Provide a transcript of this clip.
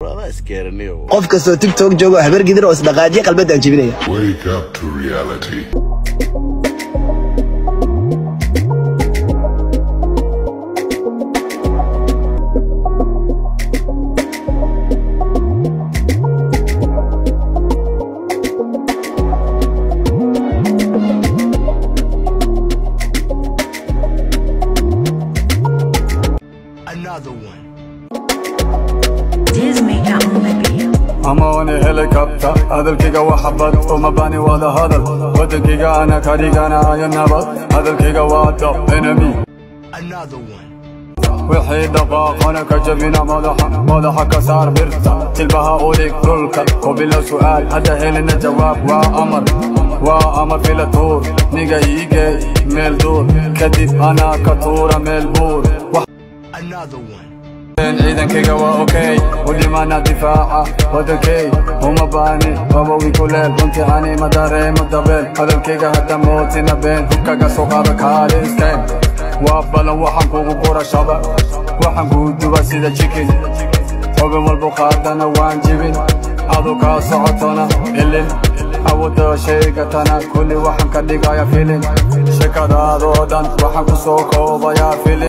Qof kastoo TikTok joogo Habar Gidir oo isdhaqaajiya, qalbadaan jebinaya. Wake up to reality. Another one. I'm on a helicopter, hadalkayga waa xabad, uma baani wada hadal, wadankayga ana ka dhiganayo nabad, hadalkayga waa the enemy. Another one. Wixii dhaqaaqana ka jabina madaxa, madaxa ka saar birta, jilbaha u dhig dhulka, kubilo su'aal hadda helina jawaab, waa amar, waa amar fila tuur, niga iigee meel duur, kadib anaa ka tuura meel buur. Another one. Ciidankayga waa okay, u dhimana difaaca wadankay, uma baani qabowi kuleel, runtii ani ma dareemo dabeel, hadalkayga hadda mootina been, hubkaga soo qaado kaaliskeen, waa balan, waxaan kugu gurashaba, waxaan kuu duba sida chicken, xubin walbu qaadana waan jibin, adu kaa socotona ilin, awoodda sheegatana kulli waxaan ka dhigaya filin, sheekadaadoo dhan waxaan ku soo koobayaa filin.